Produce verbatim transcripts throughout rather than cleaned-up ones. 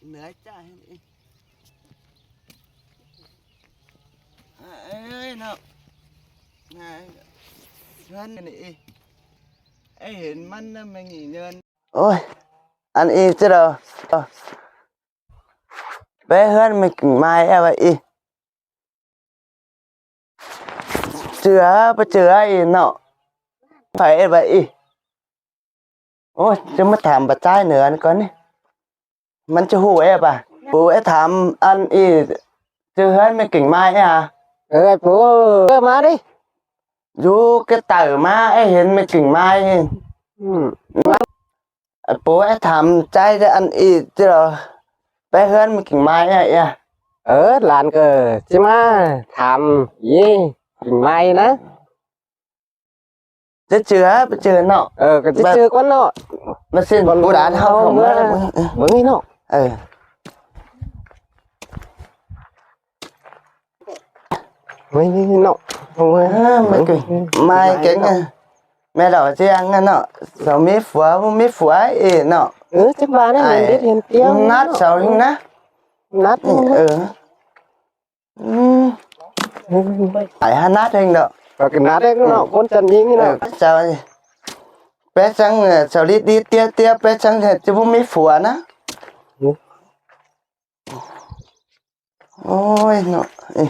Nới chả hên ị. Ơi, nó. Này. Hơn này ị. Ê, hên mắn nó mới nghỉ nhơn. Ôi, ăn ị chứ đâu. Bé hơn mình mai em vậy ị. Chưa, bơ chưa ị nó. Phải em vậy ị. Ôi, chứ mà thảm bà trai nữa ăn con đi. Mắn chứ hù em à. Ủa, em thảm ăn ị. Chứ hơn mình kỉnh mai em à. Ơ, bố, ơ, má đi. Dù cái tờ má em hên mình kỉnh mai. Ừ. Bố em thảm trai ra ăn ị chứ đâu. Bé hơn mình kỉnh mai em à. Ơ, lán cờ, chứ má thảm, ị, kỉnh mai ná. Chứ chưa, bơ chưa nó. Ơ, cái chứ Bơ- chưa con nó. Bơ xin, Con bố đã nó không không không á. Á. Bưng đi nó. Ờ. Bưng đi nó. Không á. À, mai Bưng. Kì-, mai Mai kính nó. À. Mẹ đỏ chứ ăn ăn nó. Sao mít phua, mít phua ấy nó. Ừ, chắc bà đấy, Ai, mình biết hiền tiêu nát nó. Sao hình ná. Nát Ừ, nó. Ừ. Ừ. Phải hả nát hình đó. Và cái nát đấy nó Ừ. Con chân như thế nào. Ừ, sao gì? Bé trắng, ờ, sao đi đi tia tia, bé trắng thì chứ bố mít phua ná. Ừ. Ôi, nó. Ê.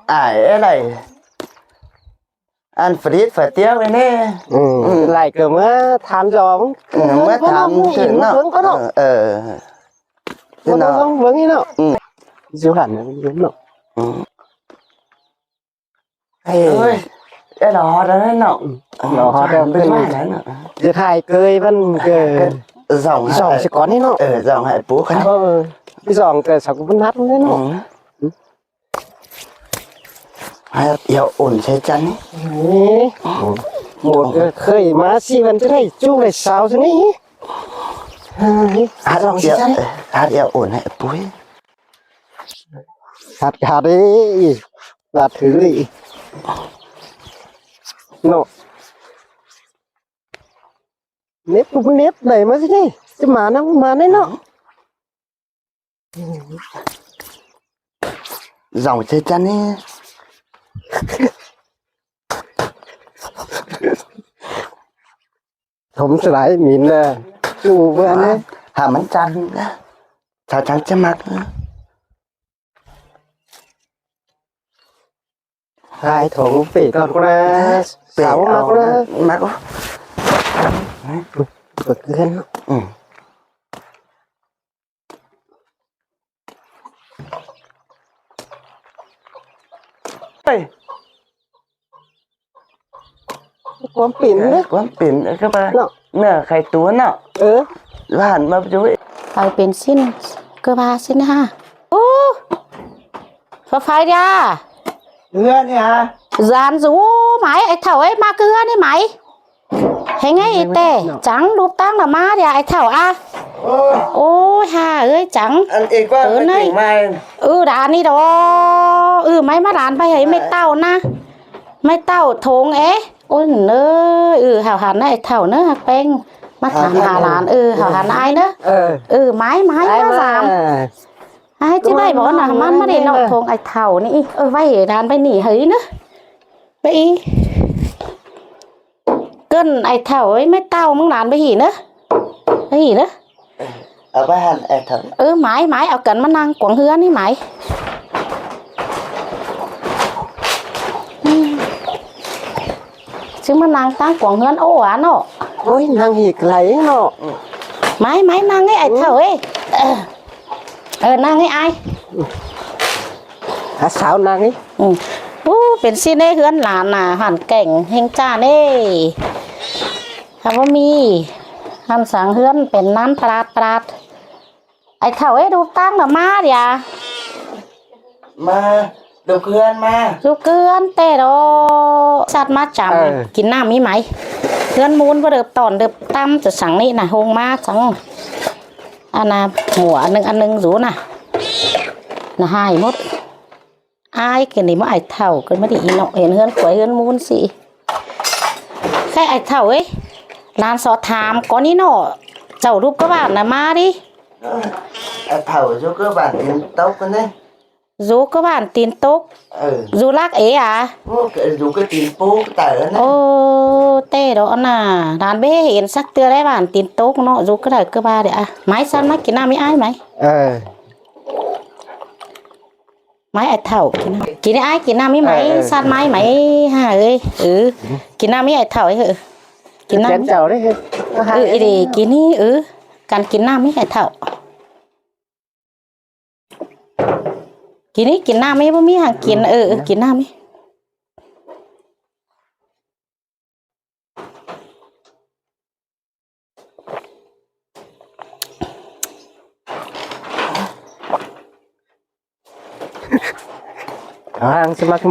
Ai, ê này. Ăn phải đi phải tiêu cái này. Ừ. Ừ. Lại cứ mới thăm dòng. Ừ, mới Vướng thăm con sự nó. Vướng con nó. Ờ, ờ. Thế Vướng nó. Con vướng ý nó. Ừ. Dù hẳn là vướng nó. Ừ. Ê. Ơi, ê, nó hót đấy nó. Ừ. Nó hót đấy, Bên bên ngoài đấy nó. Giật hai cơi văn cờ. Dòng Dòng hai. Sẽ có đấy nó. Ờ, dòng hai bố cái. Ờ, cái dòng cờ sáu cũng vẫn hát đấy nó. Ừ. Hai, yêu ổn thế chắn ấy. Ê, một cái khơi má si văn thế này, chú này sao thế này. Hai, hát dòng yêu, sẽ chắn. Ờ, hát yêu ổn hả bố? Hạt hạt đi. Là thứ đi. Nó. Nếp cũng nếp đẩy mà gì đi. Chứ mà nó mà đấy nó. Dòng xe chăn ấy. Không sẽ đáy mìn nè. Chú bữa nè. Hả mắn chăn. Sao chắn chứ mặc. Hai thùng phỉ toàn con nè. Phỉ Sáu mắc con nè. Mắc. Bật lên. Ừ. Ê. Quán pin đấy. Quán pin đấy các bạn. Nó. Nè, khai tú nó. Ừ. Bạn mà chú ý. Phải pin xin, cơ ba xin ha. Ú. Phải phải đi à. Hứa đi hả? Dán rú máy, ai thảo ấy mà cứ hứa đi máy. Hên ngay té, chắng đúp tang là má đi ai thảo a. Ôi hà ơi chắng. Ăn ị qua. Ơ, cái này. Tỉnh mai. Ừ, đàn đi đó. Ừ, máy má đàn bay hãy máy tàu na. Máy tàu thốn é. Ôi nơ, ừ, hảo hẳn ai thảo nơ, hạt peng. Má thảm hà làn, ừ, hảo hẳn ai nơ. Ờ. Ừ, máy, máy, Ai má mà. Dám. Ai, chứ bay bỏ nà, má, má đi nọ thốn ai thảo ní. Ơ, vay đàn bay nỉ hấy nơ. Bác Ý. Cơn ai thảo ấy mét tao mưng đàn bác Hỉ nữa. Bác Hỉ nữa. Ở bác Hàn ai thảo. Ừ, mái, mái, ở cận mà năng quảng hứa ní mái. Chứ mà năng tăng quảng hứa ổ án nọ. Ôi, năng hỉ cái này nọ. Mái, mái năng ấy ai thảo ấy. Ờ, năng ấy ai. Hả, sao năng ấy? Ừ. Ú, pên ꞌsịn ꞌnê ꞌhướn lán nả, hoàn cảnh ꞌhêng ꞌchạ ꞌnê. Hả, báu ꞌmí. Hăn sáng ꞌhướn pên ꞌnán plat plat. Ai thảu ế, đu ꞌtáng đa ꞌmá đi à? ꞌMá, đu ꞌhướn ꞌmá. Đu ꞌhướn té đó. Sắt ꞌmá chăm. Ờ. Kin ꞌnặm ꞌmí mảy. ꞌHướn ꞌmún báu đơp tỏn đơp ꞌtăm, ꞌchọ sắng ꞌnị nả, hông ꞌmá sắng. Ăn nả, mỏ ăn ꞌnưng ăn ꞌnưng dú nả. Nả ꞌhại mốt. Ai kì ꞌnị ꞌmá ai thảu, kì ꞌmá đi ꞌnọ, hên ꞌhướn quay ꞌhướn ꞌmún ꞌsị. Khay ai thảu ế, lán so tham ꞌcọ ꞌnị ꞌnọ, chảu đúp cá bản nả ꞌmá đi. Ơ, ải thảu dú ꞌcứ bản tin tốc ꞌnị. Dú ꞌcứ bản tin tốc. Ơ. Dú lắc ế à? Ơ, dú ꞌcứ tin pú tải ꞌnị. Ô, té đó nả. Đàn bế hên sắc tưa đé bản tin tốc nó, dú ꞌcứ đảy ꞌcứ ba đảy à. Máy săn ꞌmá kin ꞌnặm ꞌmí ải máy. Ơ. Máy ải thảu kin ꞌnặm. Kin ꞌnặm ải kin ꞌnặm ꞌmí máy, ơ, ơ, săn máy máy hả ơi. Ừ. Kin ꞌnặm ꞌmí ải thảu ơi. Kin ꞌnặm. Chén chầu đấy. Ừ, ꞌnị kin ꞌnị, ừ. Căn kin ꞌnặm ꞌmí ải thảu. Kin ꞌnị kin ꞌnặm ꞌmí, báu ꞌmí hăng kin, ừ, ừ, kin ꞌnặm ꞌmí.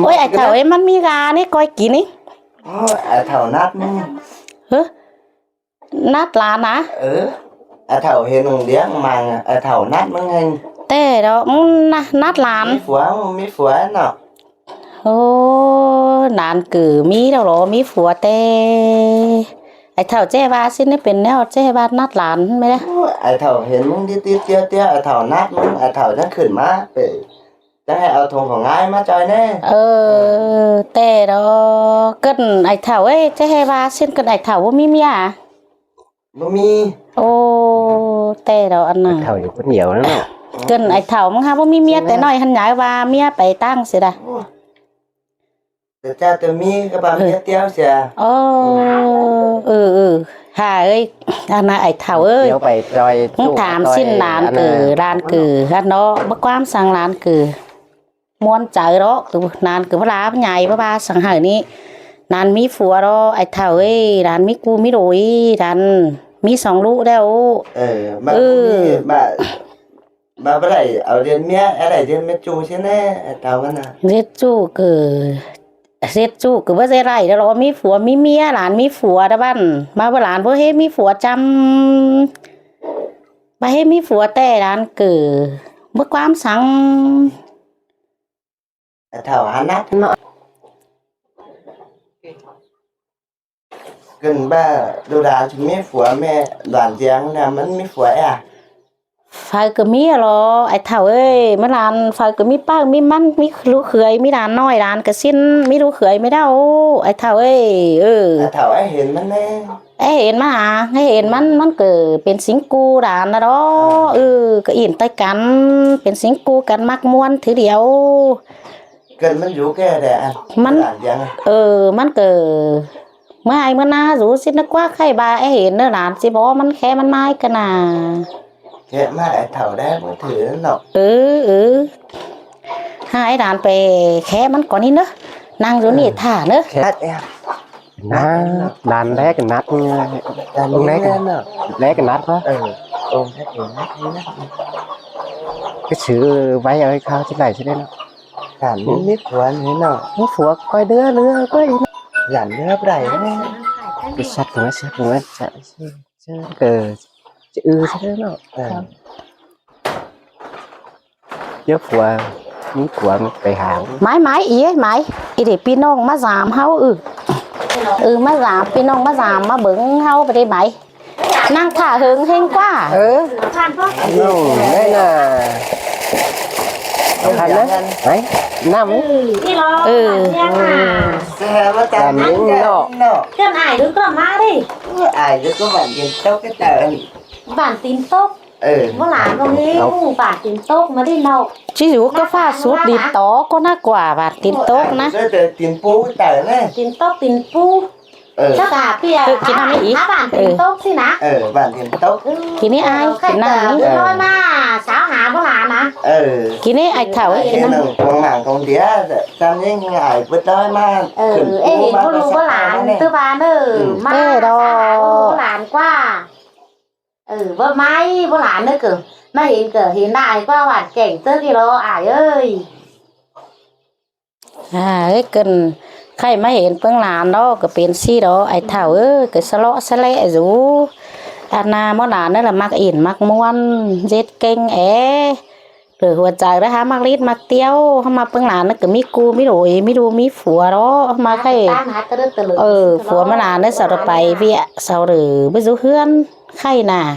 Ôi, ải thảu ơi, ꞌmắn ꞌmí gà ꞌnị, ꞌcoi kin ꞌnị. Ơ, ải thảu nắt ꞌmí. Hứ? Nắt lan à? Ơ, ải thảu hên ꞌnưng điếng măng, ải thảu nắt ꞌmí hên. Té đó, ꞌmắn nắt lan. ꞌMí phua, ꞌmí phua ꞌnọ. Ô, đàn cử ꞌmí đó lỏ, ꞌmí phua té. Ải thảu ꞌchí ꞌva ꞌsịn ꞌnị pên ꞌnéo ꞌchí ꞌva nắt lan ꞌmí đé. Ô, ải thảu hên ꞌmứng đi tít tiếu tiếu, ải thảu nắt ꞌmứng, ải thảu chắng khửn ꞌmá, pê, chắng hảư au thông phỏng ải ꞌmá ꞌchoi ꞌnị. Ơ, té đó, ꞌcợn ải thảu ơi, ꞌchí ꞌva ꞌsịn ꞌcợn ải thảu báu ꞌmí ꞌmía à? Báu ꞌmí. Ô, té đó ăn nả. Ải thảu dú ꞌcốn điêu ꞌnị ꞌnọ. ꞌCợn ải thảu ꞌmắn hả báu ꞌmí ꞌmía, té ꞌnọi hăn nhảy ꞌva ꞌmía pay ꞌtáng sia đa. Té ꞌchạ té ꞌmí cá bam ꞌmía tiếu sia. Ô, ừ, ừ. Hả ơi, ăn nả ải thảu ơi. Tiếu pay ꞌchoi ꞌmắn ꞌchu tham ꞌchoi ꞌsịn đàn ăn nả. Cử, đàn cử, hăn nó, báu ꞌquám săng đàn cử. ꞌMuôn chaư đó, ꞌcứ đàn ꞌcứ ꞌva ꞌlá nhảy ꞌva ꞌva săng hảư ꞌnị. Đàn ꞌmí phua đó, ải thảu ơi, đàn ꞌmí cu ꞌmí đuổi, đàn ꞌmí song ꞌlụk đéo. Ơ, ꞌmá, ừ, ꞌmá, ꞌmá báu đảy au điên ꞌmía, é đảy điên ꞌmía ꞌchu sia ꞌnị, ải thảu ꞌmắn nả. Điên ꞌchu ꞌcứ, điên ꞌchu ꞌcứ báu ꞌdệt đảy đó lỏ, ꞌmí phua ꞌmí ꞌmía, đàn ꞌmí phua đó băn. ꞌMá báu đàn báu ꞌhế ꞌmí phua chăm. Báu ꞌhế ꞌmí phua té đàn ꞌcứ báu ꞌquám săng. Ải thảu hăn nắt ꞌnọ. ꞌCợn ꞌva đu đàn ꞌchí ꞌmí phua ꞌmí đàn ꞌdiếng ꞌnị ꞌmắn ꞌmí phua à? Phaư ꞌcọ ꞌmí lỏ, ải thảu ơi, ꞌmá đàn phaư ꞌcọ ꞌmí ꞌpặc ꞌmí ꞌmắn, ꞌmí ꞌlụk khưới, ꞌmí đàn ꞌnọi, đàn ꞌcọ ꞌsịn, ꞌmí ꞌlụk khưới ꞌmí đéo, ải thảu ơi, ừ. Ải thảu é hên ꞌmắn ꞌnị. É hên ꞌmắn hả? É hên ꞌmắn, ꞌmắn ꞌcọ pên sính cu đàn ꞌnọ đó. Ơ. Ừ, ꞌcọ ỉn tai căn, pên sính cu căn ꞌmặc ꞌmuôn thứ điêu. ꞌCợn ꞌmắn dú ké đảy ăn. ꞌMắn, đàn ꞌdiếng à? Ừ, ꞌmắn ꞌcọ ꞌmưa ai ꞌmưa ná dú ꞌsịn ꞌnớ ꞌquá khay ba é hên ꞌnớ đàn ꞌchí bók ꞌmắn khé ꞌmắn ꞌmá ꞌcọ nả. Khé ꞌmá ải thảu đé ꞌmắn thử ꞌnọ. Ừ, ừ. Hả ải đàn pay khé ꞌmắn ꞌcọ ꞌnị ꞌnớ. Năng dú ꞌnị thả ꞌnớ. Khé ꞌmá. Nả, đàn đé ꞌcọ nắt, đàn đé ꞌcọ nắt ꞌnọ. Đé ꞌcọ nắt ꞌquá. Ơ, ông đé ꞌcọ nắt ꞌnọ. Cái sự vay ơi khao chứ đảy chứ đé ꞌnọ. Đàn ꞌmí phua ꞌnị ꞌnọ. ꞌMí phua ꞌcoi đứa đứa ꞌcoi. Đàn đứa báu đảy ꞌnị. Cái sắt của nó, sắt của nó, sắt, sắt, cái, cái, ừ, sắt ꞌnọ. Ơ. Dú phua, ꞌmí phua ꞌmá pay háng. Máy, máy, ꞌí ơi, máy. Ꞌí đảy ꞌpi ꞌnọng ꞌmá dám ꞌháu, ừ. Ừ, ꞌmá dám, ꞌpi ꞌnọng ꞌmá dám, ꞌmá bớng ꞌháu pay đảy máy. Năng thả hớng ꞌhêng ꞌquá. Ừ. Ơ, đảy nả. Ăn ꞌnớ. Đấy, năm. Ừ. Ăn ꞌnọ. Cái này đứa con má đi. Ai đứa con bạn tin tốc cái tờ. Bản tin tốc. Ừ. Báu đảy ꞌmí bản tin tốc ꞌmá đi ꞌnọ. Chứ dú ꞌcọ ꞌphạ sút đi tó ꞌcọ nả ꞌquá bản tin tốc nả. Tin pú tờ nả. Tin tốc, tin pú. Chắc là ꞌpi à. Ơ, kin ꞌnặm ꞌmí ꞌí. Hả bản tin tốc ꞌsịn nả. Ơ, bản tin tốc. Kin ꞌnị ai, kin ꞌnặm ꞌmí. Ờ. Thôi mà, sao hả báu đảy nả. Ơ. Kin ꞌnị ải thảu. Ơ, kin ꞌnặm. Công mạng công đĩa, chăm những ai bớt đói mà. Ơ, ê, báu đảy báu đảy, tư ba nơ. Ừ. Mà, sao hả báu đảy ꞌquá. Ừ, báu ꞌmí báu đảy nơ ꞌcọ. ꞌMá hên ꞌcọ hên đảy ꞌquá bản chẻng tớ ꞌkí lo ải ơi. À, ới ꞌcợn khay ꞌmá hên ꞌpứng đàn đó ꞌcọ pên ꞌsị đó, ải thảu ơi, ꞌcọ sá ꞌlọ sá ꞌlẹ dú. Ăn nả ꞌmá đàn ꞌnớ ꞌlạ ꞌmặc ỉn ꞌmặc ꞌmuôn, ꞌdệt ꞌkêng é. Lỏ hua chaư đó hả ꞌmặc lít ꞌmặc tiếu, hả ꞌmá ꞌpứng đàn ꞌnớ ꞌcọ ꞌmí cu ꞌmí đuổi, ꞌmí đu ꞌmí phua đó, hả ꞌmá khay. Ờ, phua ꞌmá đàn ꞌnớ sau đảy pay ꞌviạk, sau đảy báu dú ꞌhướn, khay nả.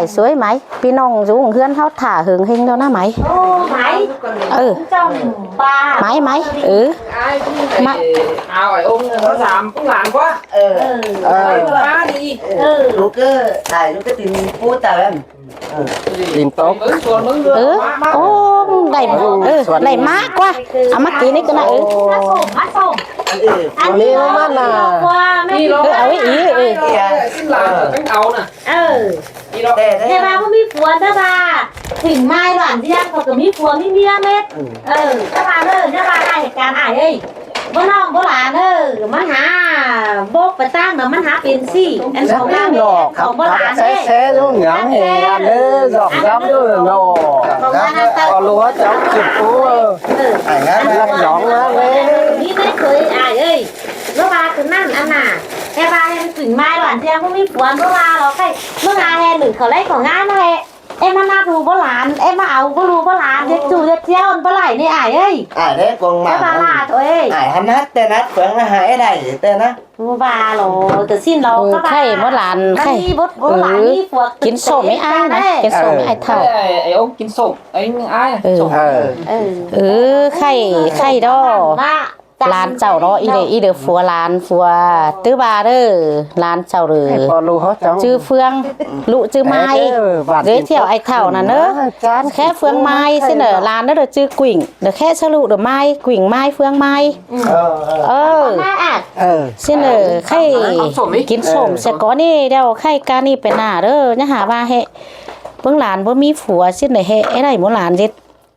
ải suối máy. ꞌPi ꞌnọng dú ꞌhướn ꞌháu thả hưng hinh ꞌnớ ꞌna máy. Ô, máy. Ừ. Trong ba. Máy, máy. Ừ. Ai cũng mà phải ao ải ông nó làm cũng làm quá. Ừ. Ờ. Ba đi. Ừ. Chú cứ, ai chú cứ tìm phú tao em. Tìm tốt. Ừ. Ô, đảy, ừ, đảy mát quá. À, mát ký này cứ này, ừ. Mát sôm, mát sôm. Ăn đi, ăn đi. Đi lo. Ừ, ao ý, ý, ừ. Xin làm cho cánh ao nè. Ừ. Đi lo. Thế ba có mít phuôn đó ba. Tỉnh mai loạn riêng, có mít phuôn, mít miếng mết. Ừ. Ừ, các bạn ơi, các bạn ai hết can ai ấy. Bố ꞌnọng bố ꞌlạ ꞌnớ, ꞌmắn hả, bốc phải tang nó ꞌmắn hả pên si. Ăn khong ꞌlạ ꞌnớ, khong bố ꞌlạ ꞌnớ. Xe xe dú ngắm hè ăn ꞌnớ, dọc dắm dú nô. Khong ꞌlạ ꞌnớ. Có lúa cháu chụp cú. Ừ. Ăn lăng gióng ꞌnớ. Mít mết thôi, ai ơi. Bố ba cứ ꞌnặn ăn à. Em ba em tỉnh mai loạn riêng, bố mít phuôn, bố ba lo khay. Bố ba hè nửng khảu ꞌlế khảu ꞌngá ꞌnớ hè. Em ꞌmá ꞌnạp ꞌlụk báu ꞌlan, em ꞌmá au báu ꞌlụk báu ꞌlan, ꞌdệt ꞌchu ꞌdệt ꞌchiếu ꞌnặn báu đảy ꞌnị ải ơi. Ải ꞌdệt cuông ꞌmá. Báu ꞌlạ thôi. Ải ꞌhăm ꞌhắt ꞌtẹ ꞌnặt phướng ꞌnạ hả, ải đảy ꞌtẹ ꞌnạ. Báu ꞌva lo, tơ ꞌsịn lo. Ừ, các bạn. Khay báu ꞌlan, khay. Báu ꞌlan ꞌnị phuộc. Kin sôm ꞌmí ải ꞌnạ, kin sôm ꞌmí ải thảu. Ải, ải ông kin sôm, anh ai. Ừ. Sôm. Ừ. Ừ, khay, khay đó. Báu. ꞌLan chảu đó, ꞌí đe, ꞌí đe phua ꞌlan phua, tứ ba đơ, ꞌlan chảu đơ. ꞌChư Phương, ꞌlụk ꞌchư Mai. Giới thiệu ải thảu ꞌnặn ꞌnớ. Khé Phương Mai, ꞌsịn đơ ꞌlan đơ ꞌchư Quỳnh, đơ khé ꞌsớ ꞌlụk đơ Mai, Quỳnh Mai, Phương Mai. Ờ. ꞌSịn đơ khay kin sôm ꞌsớ ꞌcọ ꞌnị, đeo khay ca ꞌnị pên nả đơ, ꞌnhá hả ꞌva ꞌhế. ꞌPứng ꞌlan báu ꞌmí phua, ꞌsịn đơ ꞌhế, ải đảy ꞌmá ꞌlan ꞌdệt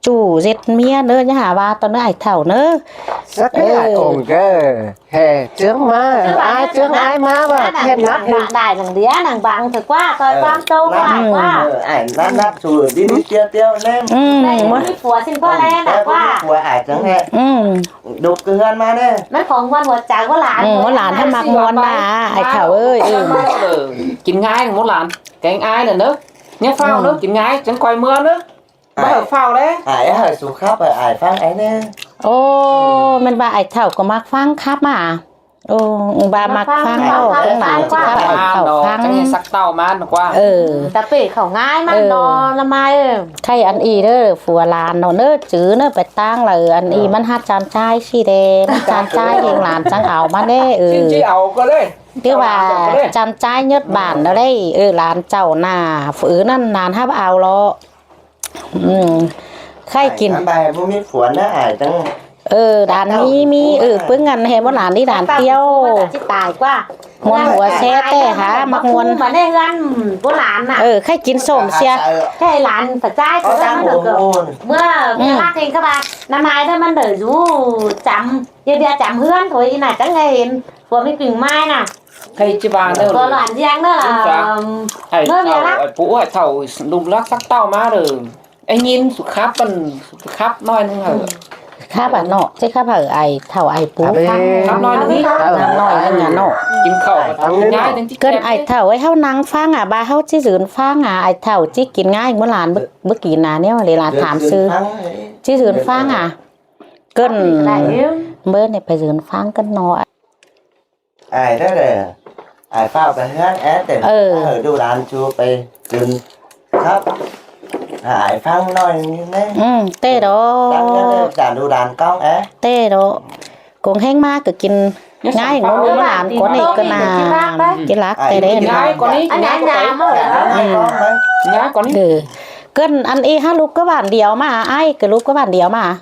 ꞌchu ꞌdệt ꞌmía ꞌnớ, ꞌnhá hả ꞌva ꞌtọn ꞌnớ ải thảu ꞌnớ. Sắc cái ải ủng cơ. Hè, chướng má, ai chướng ai má mà thêm nắp đi. Đảy nẳng đĩa, nẳng băng thực quá, coi quang châu quá, quá. Ải nắp nắp chùi, đi đi tiêu tiêu nem. Ừ. Đảy ꞌmí phua ꞌsịn ꞌcọ ꞌlé nẳng quá. Phua ải chướng hè. Ừ. Đục cái hươn ꞌmá ꞌnớ. ꞌMắn khong ꞌmắn hua chắng ꞌmá ꞌlan. Ừ, ꞌmá ꞌlan ꞌhăm ꞌmặc ꞌmuôn ꞌnạ, ải thảu ơi. Ừ. Kin ꞌngai ꞌmá ꞌlan, kéng ai ꞌnớ. Nhớ phao ꞌnớ, kin ꞌngai, chắng coi ꞌmưa ꞌnớ. Báu hảư phao đé. Ải hảư su khắp, ải phắng ải ꞌnớ. Ô, ꞌmen ꞌva ải thảu ꞌcọ ꞌmặc phắng khắp ꞌmá. Ô, ꞌva ꞌmặc phắng ꞌnớ, ꞌpứng ꞌnặn khắp ải thảu phắng. Chắng ꞌhế sắc ꞌtạu ꞌmá ꞌnớ ꞌquá. Ừ. Ta pể khảu ꞌngai ꞌmắn ꞌnớ, ꞌna mai. Khay ăn ꞌnị đơ, phua ꞌlan ꞌnớ, ꞌnớ chứ ꞌnớ, pay ꞌtáng ꞌlạ, ăn ꞌnị ꞌmắn hák chăn chai ꞌsị đe, ꞌmắn chăn chai ꞌhêng ꞌlan chắng au ꞌmắn đé, ừ. Chứ ꞌchí au ꞌcọ đé. Tứ ꞌva chăn chai Nhật Bản ꞌnớ đé, ừ, ꞌlan chảu ꞌnạ, phua ứn ꞌnặn ꞌnặn hák au lo. Ừ. Khay kin. Ải ꞌnặn báu ꞌmí phua ꞌnớ ải chắng. Ừ, ꞌlan ꞌmí ꞌmí, ừ, ꞌpứng ăn ꞌhế ꞌmá ꞌlan đi ꞌlan tiêu. Ꞌchí tai ꞌquá. ꞌMuôn hua ꞌsớ ꞌtẹ hả, ꞌmặc ꞌmuôn. Báu ꞌlan ꞌnạ. Ừ, khay kin sôm sia. Khay ꞌlan ta chai ꞌcọ ꞌmắn đơ ꞌcọ. ꞌMưa, ꞌmưa lắc ꞌhêng cá ba. ꞌNa mai ꞌnớ ꞌmắn đơ dú chăm. Dưa dưa chăm hươn thôi, ꞌnạ chắng ꞌngai hên. Phua ꞌmí Quỳnh Mai ꞌnạ. Khay ꞌchí ba ꞌnớ. Phua ꞌlan riêng ꞌnớ ꞌlạ. Ải thảu, ải pú, ải thảu, ꞌlụk lắc sắc ꞌtạu ꞌmá đơ. Ải ꞌnhín su khắp ꞌmắn, su khắp ꞌnọi ꞌnưng hảư. Khắp ꞌnạ ꞌnọ, ꞌchí khắp hảư ải thảu ải pú. Khắp ꞌnọi ꞌnưng. Khắp ꞌnọi ꞌnưng ꞌnạ ꞌnọ. Kin khảu, kin ꞌngai ꞌnưng ꞌchí. Cơn ải thảu ải ꞌháu ꞌnăng phắng ꞌnạ, ba ꞌháu ꞌchí dưn phắng ꞌnạ, ải thảu ꞌchí kin ꞌngai, ꞌmưa ꞌlan báu, báu kin ꞌnạ, ꞌnéo đảy ꞌlan tham sư. ꞌChí dưn phắng ꞌnạ. Cơn, báu ꞌnị pay dưn phắng cơn ꞌnọ. Ai đó đe. Ai ꞌphạ pay ꞌhướn é tê. Ơ. Ai ꞌhứ đu đan ꞌchu pay ꞌcứn khắp. Ai ꞌphắng ꞌnọi ꞌnị. Ừ, tê đó. Tang ꞌnị đe, chả đu đan ꞌcóng é. Tê đó. Cũng ꞌhéng ꞌmá ꞌcọ kin ꞌngai ꞌngó ꞌmá ꞌlán ꞌcốn ꞌnị ꞌcọ ꞌnạ. Kin lác tê đe. Ai ꞌngai ꞌcốn ꞌnị, ꞌngai ꞌcốn ꞌnị. ꞌNgai ꞌcốn ꞌnị. Ừ. ꞌCợn ăn ꞌnị hák ꞌlụk cá bản điêu ꞌmá, ai ꞌcọ ꞌlụk cá bản điêu ꞌmá.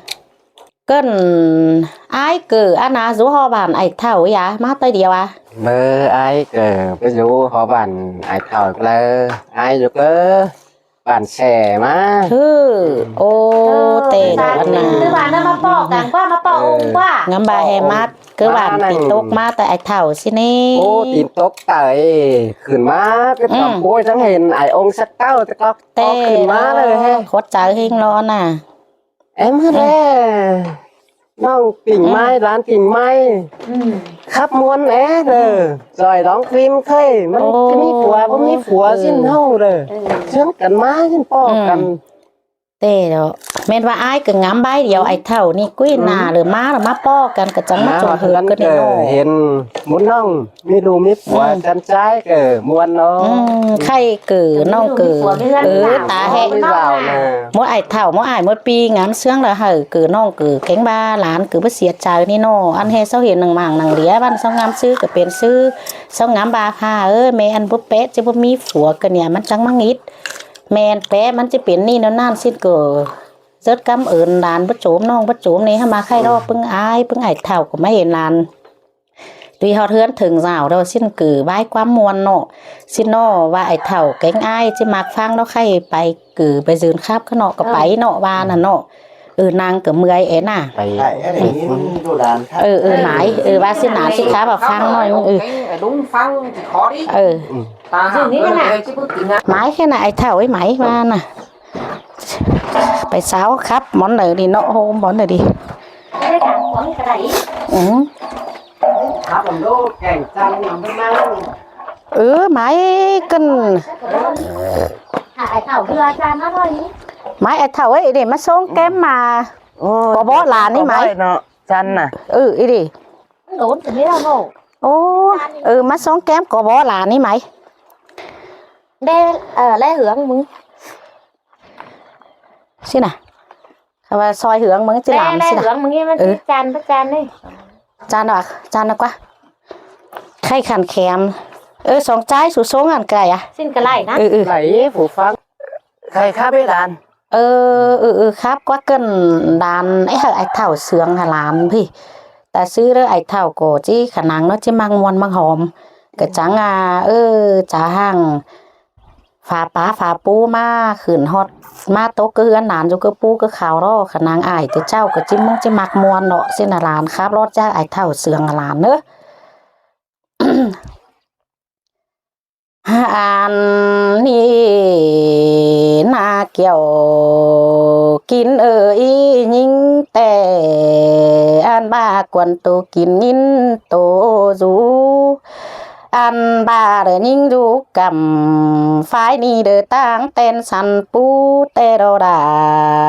ꞌCợn ai ꞌcọ ăn ꞌnạ dú ꞌhọ bản ai thảu dí ꞌmá ꞌtoi điêu a. Bơ ai ꞌcọ báu dú ꞌhọ bản ai thảu ꞌcọ, ai dú cá bản sẻ ꞌmá. Hứ, ô, tê đó ăn ꞌnạ. Ngắm ꞌva ꞌhê ꞌmá, cá bản tin tốc ꞌmá ꞌtoi ai thảu ꞌsịn ꞌnị. Ô, tin tốc ꞌtoi khửn ꞌmá, cá tỏm ꞌpưa chắng hên ai ống sắc ꞌtau tê cốc. Tê khửn ꞌmá đó. Đảy ꞌhọt chaư ꞌhéng lo ꞌnạ. Em hứt ꞌlẹ. ꞌNọng tỉnh mai, lán tỉnh mai. Khắp ꞌmuôn é đe. Rồi đóng phim khơi, ꞌmắn ꞌmí phua, ꞌmắn ꞌmí phua ꞌsịn ꞌhụ đe. Sướng căn ꞌmá ꞌsịn ꞌpọ căn. Tê đó. ꞌMen ꞌva ai ꞌcọ ngắm bái điêu ai thảu ꞌnị ꞌquí ꞌnạ, lỏ ꞌmá lỏ ꞌmá ꞌpọ căn ꞌcọ chắng ꞌmá chôm hưt căn ꞌnị ꞌnớ. Hên ꞌmún ꞌnọng ꞌmí đu ꞌmí phua chăn ꞌchái ꞌcọ ꞌmuôn ꞌnớ. Khay ꞌcọ ꞌnọng ꞌcọ. Ơ, ta ꞌhế. ꞌMúa ai thảu, ꞌmúa ai ꞌmúa ꞌpi ngắm sướng lỏ hảư ꞌcọ ꞌnọng ꞌcọ kéng ꞌva lán ꞌcọ báu sia chaư ꞌnị ꞌnớ. Ăn ꞌhế sau hên nẳng mảng nẳng ꞌliế ꞌvắn sau ngắm ꞌsứ ꞌcọ pên ꞌsứ. Sau ngắm ꞌva pha, ơ, ꞌme ăn báu pét ꞌchí báu ꞌmí phua ꞌcọ ꞌnị ꞌmắn chắng ꞌmá nghít. ꞌMen pét ꞌmắn ꞌchí pên ꞌnị ꞌnớ ꞌnặn ꞌsịn ꞌcọ. Rất cảm ơn lán báu chốm ꞌnọng báu chốm ꞌnị ꞌhứ ꞌmá khay ꞌlọ ꞌpứng ai ꞌpứng ai thảu ꞌcọ ꞌmá hên lán. Đi ꞌhọt ꞌhướn thửng dảo đó ꞌsịn ꞌcọ bái quám ꞌmuôn ꞌnớ. ꞌSịn ꞌnớ ꞌva ai thảu kéng ai ꞌchí ꞌmặc ꞌphắng đó khay pay ꞌcọ pay dưn khắp cá ꞌnớ ꞌcọ pay ꞌnớ ꞌva ꞌnặn ꞌnớ. Ừ, ꞌnăng ꞌcọ ꞌmưa é ꞌnạ. Pay. Ơ, ơ, mai, ơ, ꞌva ꞌsịn ꞌnặn ꞌchí khắp ꞌva ꞌphắng ꞌnọi. Ừ. Ơ. Mai khe ꞌnạ ai thảu ới mai ꞌva ꞌnạ. Pay sáu khắp ꞌmón đaư đi ꞌnớ, ꞌhôm ꞌmón đaư đi. Ừ. Ừ, mai ꞌcợn. Mai ai thảu ới đi ꞌmá sống kém ꞌmá. Có bó là ꞌnị mai. Chăn à? Ừ, ới đi. Ô, ừ, ꞌmá sống kém có bó là ꞌnị mai. Đe, ờ, ꞌlé hương ꞌmứng. ꞌSịn ꞌnạ. Khả ꞌva soi hương ꞌmứng ꞌchí lăm ꞌsịn ꞌnạ. Hương ꞌmứng ꞌmắn ꞌchí chăn, báu chăn ꞌnị. Chăn ꞌnạ, chăn ꞌnạ ꞌquá. Khay khăn khem. Ơ, sống ꞌchái sú sống ăn ꞌcọ lai à? ꞌSịn ꞌcọ lai ꞌnạ. Ừ, ừ. Lai phủ phắng. Khay khắp bế đàn. Ơ, ừ, ừ, khắp ꞌquá ꞌcợn đàn, ới hảư ai thảu sướng hảư lán ꞌpị. Ta ꞌsứ ꞌlớ ai thảu ꞌcọ ꞌchí khả năng ꞌnớ ꞌchí ꞌmặc ꞌmuôn ꞌmặc hom. ꞌCọ chắng à, ơ, chả hăng. Phả pá phả pú ꞌmá khửn ꞌhọt ꞌmá tốc cá ꞌhướn đán dú cá pú cá khảu ꞌló, khả năng ai ꞌtẹ ꞌchạu ꞌcọ ꞌchí ꞌmứng ꞌchí ꞌmặc ꞌmuôn ꞌnớ, ꞌsịn ꞌnạ lán khắp ꞌló ꞌchá ai thảu sướng hảư lán ꞌnớ. Ăn ꞌnị ꞌnạ kiẻo kin ơ ꞌí ꞌnhính ꞌtẹ, ăn ꞌva quan tô kin ꞌnghín tô dú. Ăn ꞌva đơ ꞌnhính dú căm phái ꞌnị đơ ꞌtáng ten săn pú ꞌtẹ đó đa.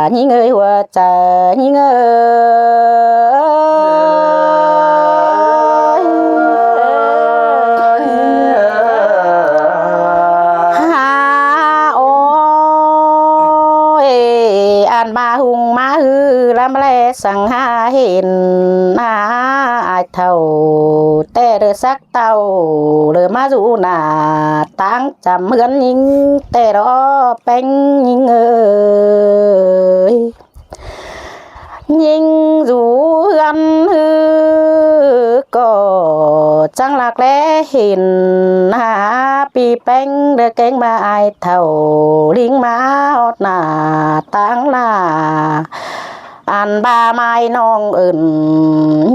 ꞌNhính ơi hua chaư ꞌnhính ơi. Ha ôi, ăn ꞌva hung ꞌmá ꞌhứ lắm ꞌlẹ săng ha hên ꞌnạ ai thảu ꞌtẹ đơ sắc tảu đơ ꞌmá dú ꞌnạ ꞌtáng chăm ꞌhướn ꞌnhính ꞌtẹ đó ꞌpéng ꞌnhính ơi. ꞌNhính dú ꞌhướn ꞌhứ ꞌcọ chắng lác ꞌlé hên ha ꞌpi ꞌpéng đơ kéng ꞌva ai thảu ꞌlính ꞌmá ꞌhọt ꞌnạ ꞌtáng ꞌnạ. Ăn ꞌva mai ꞌnọng ứn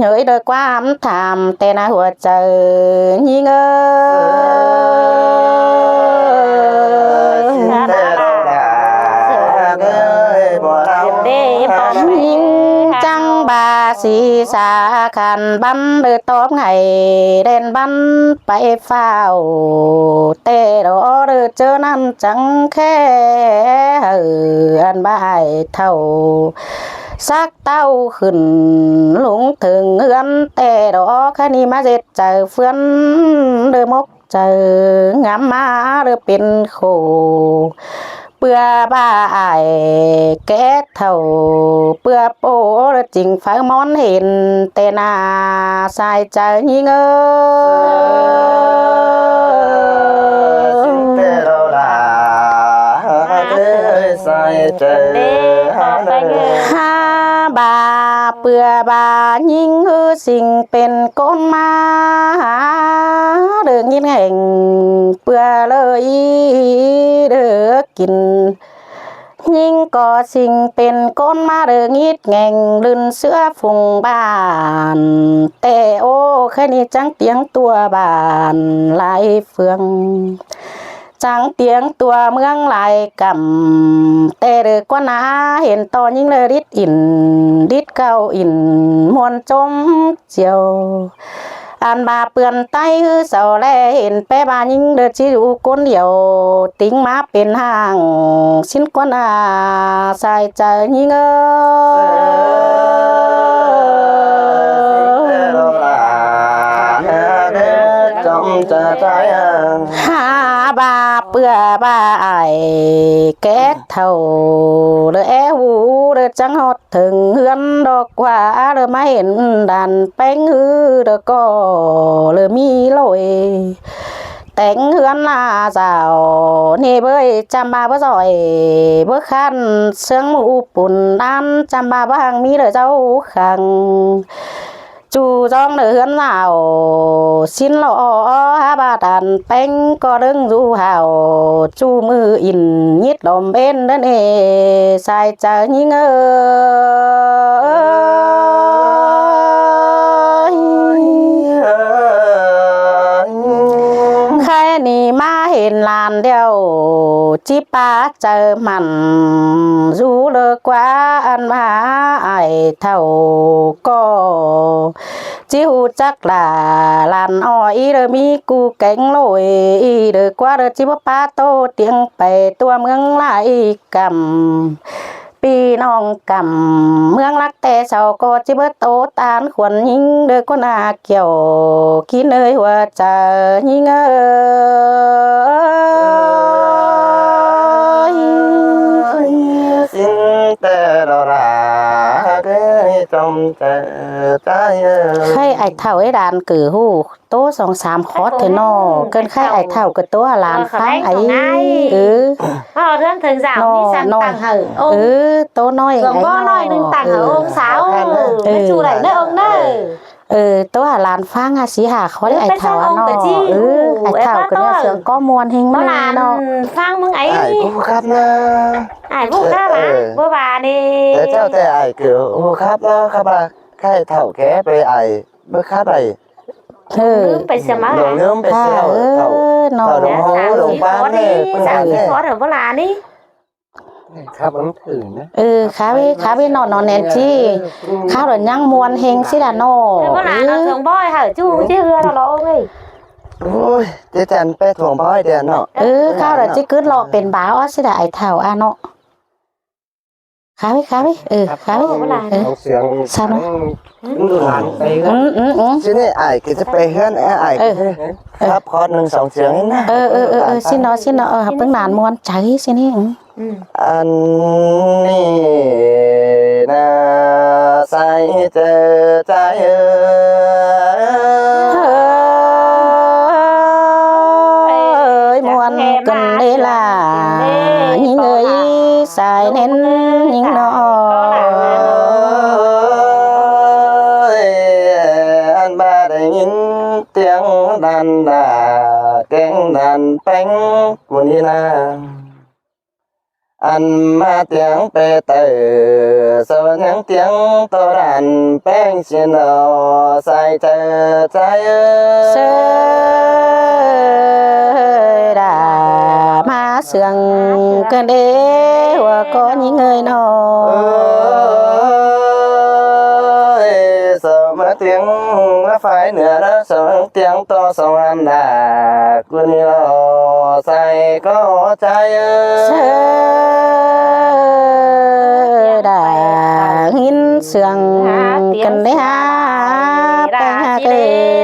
ꞌnhới đơ ꞌquám tham ꞌtẹ ꞌnạ hua chaư ꞌnhính ơi. ꞌNhính chắng ꞌva sí sa khăn bắn đơ tóp ngày đen bắn pay phao ꞌtẹ đó đơ ꞌchớ ꞌnặn chắng khe hảư ăn ꞌva ai thảu Sắc táo khửn lung thưởng ươn té đỏ khá ni má dệt chảy phướn đơ mốc chảy ngắm má đơ pên khổ. Bưa ba ải ké thầu bưa pô đơ chỉnh pháo món hên té na sai chảy nhí ngơ. Sai chảy ha ba bưa ba nhính hư sing pên cốn má ha đơ nhít ngành bưa lơ ý đơ kín. Nhính có sing pên cốn má đơ nhít ngành lưn sứa phùng bản té ô khá ni chắng tiếng tua bản lai phương. Chắng tiếng tua mương lai cẩm té đơ quan á hên to nhính lơ đít ỉn đít cao ỉn muôn chôm chiều. Ăn ba pươn tay hư sau lé hên pé ba nhính đơ chí dụ cốn điệu. Tính má pên hàng xin quan á sai chảy nhính ơ. Ha ba bưa ba ải ké thầu đơ é hú đơ chắng hót thưởng hươn đo qua đơ má hên đàn péng hư đơ có đơ mí lội. Téng hươn là dạo nê bơi chăm ba bơ giỏi bơ khăn sướng mù pùn đan chăm ba bơ hàng mí đơ dâu khẳng. Chu dong đơ hươn dạo xin lọ ha ba đàn péng có đương du hảo chu mư in nhít đom bên đơ nê sai chảy nhí ngơ. Khá ni má hên lan điêu chí pá chảy mẳn du lơ qua ăn má ải thảo có. Chí hú chắc là lan o ý đơ mí cu kéng lội ý đơ qua đơ chí bơ pá tô tiếng pè tua mương lai cẩm. Pi nong cẩm mương lắc té sau có chí bơ tô tan khuôn nhính đơ con à kiểu kín nơi hùa chảy nhính ơ. Xin té đỏ rà cái trong chảy chảy ơ. Khay ải thảo ấy đàn cử hù. Tố song sam khót thế nọ, cơn khay ải thảo cử tố à lan phang ấy. Ừ. Nó thơm thơm dạo nó, nó tăng hở. Ừ, tố nói. Dòng bó nói đừng tăng hở ông sáu. Nói chu đẩy nơi ông nơi. Ừ, tố à lan phang à xí hà khó đấy ải thảo à nó. Ừ, ải thảo cử nó sướng có muôn hình nó. Phang mưng ấy. Ải cũng khắp nó. Ải cũng khắp á. Bố bà đi. Thế cháu thế ải cử khắp nó khắp à. Khay thảo ké bơi ải bơ khát ải. Nướng pay xem á. Nướng pay xem thảo. Thảo đồng hồ đồng bán nê. Sáo đi khó rồi bố là đi. Khá bắn thử nhé. Ừ, khá với khá với nó nó nén chi. Khá rồi nhăng muôn hình xí là nó. Bố là nó thường bói hở chu chứ hưa là nó ôm đi. Ôi, thế chắn bé thường bói đèn nó. Ừ, khá rồi chứ cứ lo pên báo á xí là ải thảo à nó. Khá với khá với. Ừ, khá với. Sao nó? Ừ, ừ, ừ. Chứ này ải kì chấp bày hơn ải kì. Khắp khó nâng sóng tiếng ấy nè. Ừ, ừ, ừ, ừ. Xin nó xin nó. Ờ, hấp bưng nàn muôn cháy xin đi. Ăn nì nà sai chơ cháy ơi. Ơi muôn cơn đê là những người sai nên những nó. Ăn ba đài nhìn tiếng đàn đà tiếng đàn bánh của đi na. Ăn ma tiếng pê tờ sau những tiếng tô đàn bánh xin ô sai chơ sai ơi. Sơ đà ma sương cơn đê hùa có những người nó. Ơi, sao mà tiếng mà phải nữa đó, sao tiếng to sao ăn đà, cuốn lo sai có trái ơi. Sơ đà sương căn đế há peng há kê.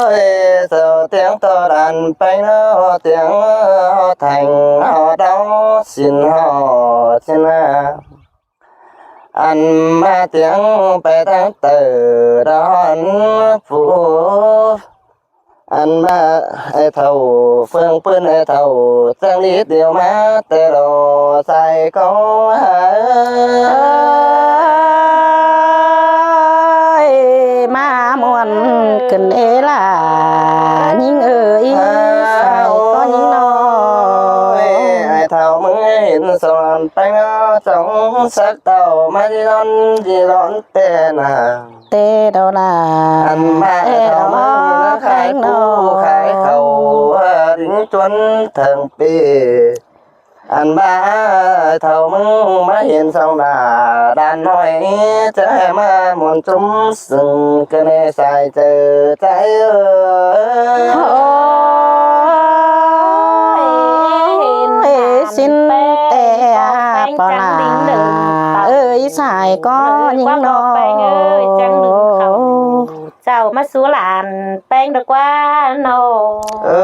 Ơi, sau tiếng to đàn peng nó tiếng ho thành ho đau xin ho xin à. Ăn ba tiếng pe tháng từ đó ăn phủ ăn ba ai thầu phương pươn ai thầu trang lý điều má tê đồ sai có hả. Ơi, má muôn cân ê là những ơi sai có những nó. Ai thầu mưng ai hiện son peng nó trong sắc tàu má đi đón đi đón tê nà. Tê đó là ăn ba ai thầu mưng nó khai khu khai khẩu đính chuẩn thượng pì. Ăn ba ai thầu mưng má hiện son là đàn nói chứ em muôn chúng sừng cái này sai chữ trái ơi. Ôi, xin tê à, pò là ơi sai có những nó. Chào má sú làn peng được qua nó. Ơi,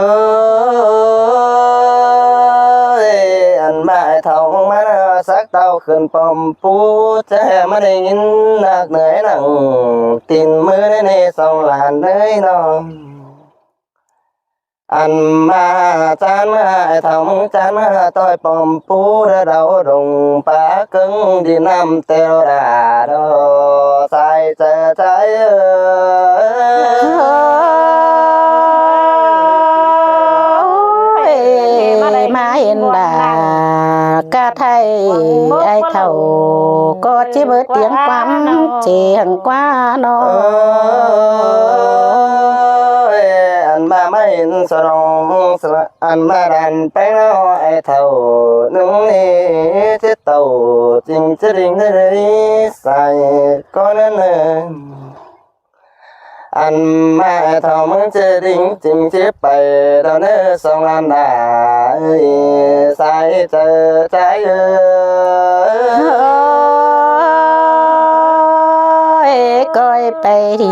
ăn ba ai thầu mưng má nó sắc tàu khuyên pom pú chứ em má đi nhìn nạc nơi nặng tin mưa nơi này son làn nơi nó. Ăn ba chán ai thầu mưng chán tôi pom pú đã đầu đồng phá cứng đi năm tèo đà đó sai chớ trái ơi. Ôi, má yên đà cá thay ai thầu có chỉ bớt tiếng quắm chỉ hàng qua nó. Ơi, ăn ba má yên sơ rong sơ ăn ba đàn peng nó ai thầu nung ni chết tàu chính chết đinh thế đấy sai có nên ăn ba ai thầu mưng chết đinh chính chết bay đó nên song ăn đã sai chớ trái ơi. Ôi, coi pe thì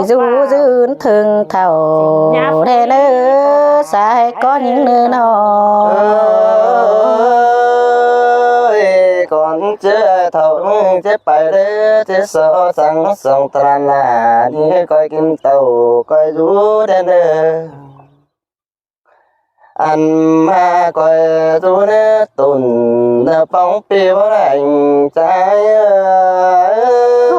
du dưn thương thầu đen ơ sai có những nơi nó. Ơi, con chứ thầu mưng chết bay đấy chết so sáng sông tràn là đi coi kim tàu coi du đen ơ. Ăn ba coi du nế tùn nơ póng pi bó đành trái ơi. Ôi,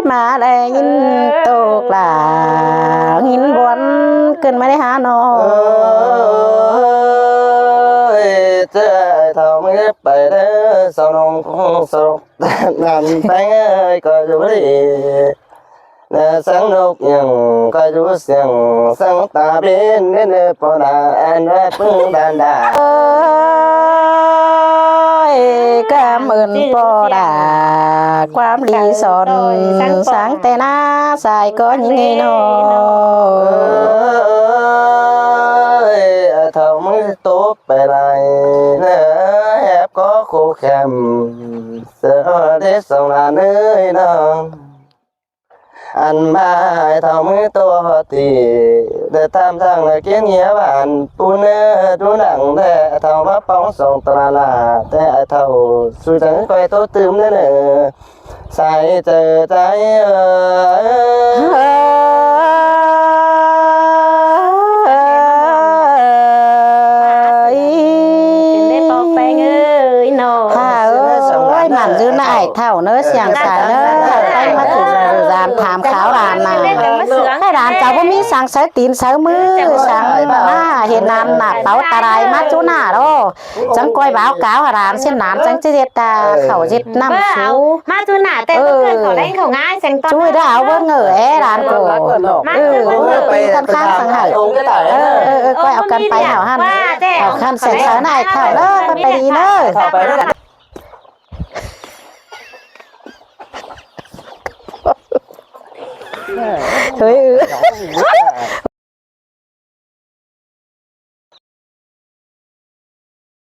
má đen nhìn tộc là nhìn buồn cơn má đen há nó. Ơi, chứ ai thầu mưng chết bay đấy sao nông không sao. Đàn peng ơi coi du đi. Nè sáng nốc nhằng coi du siang sáng ta bên nên nè pò đà ăn ra pưng đàn đà. Ơi, cảm ơn pò đà quám lý son sáng tê na sai có những ngày nó. Ơi, thầu mưng tốp bay lai nè hép có khô khem. Sơ đế sông là nơi nông ăn ba ai thầu mưng tô tỉ để tam thang là kiến nghĩa bản pun đu nặng để thầu bắp bóng sông tà là để ai thầu su trắng coi tô tưm đấy nè sai chớ trái ơi. Ơi, peng ơi nó. Hả ơi, mẳn dư nại thảo nơ siang sai nơ. Hả tay mà thử dàn tham khảo đàn mà. Cái đàn cháu có mít sáng sới tín sới mư sáng mà hiện nàn nạp báo tà đài mát chú nả đó. Chẳng coi báo cáo hả đàn xin nàn chẳng chứ diệt ta khẩu diệt năm sú. Mát chú nả tên có cần khẩu đánh khẩu ngái xem con. Chú đã áo bớt ngờ é đàn cổ. Mát chú bớt ngờ. Căn kháng sang hả. Ơ, ơ, ơ, coi áo căn bay hảo hẳn. Hảo khăn sới sới nại thảo nơ, coi bay đi nơ. Thôi, ừ.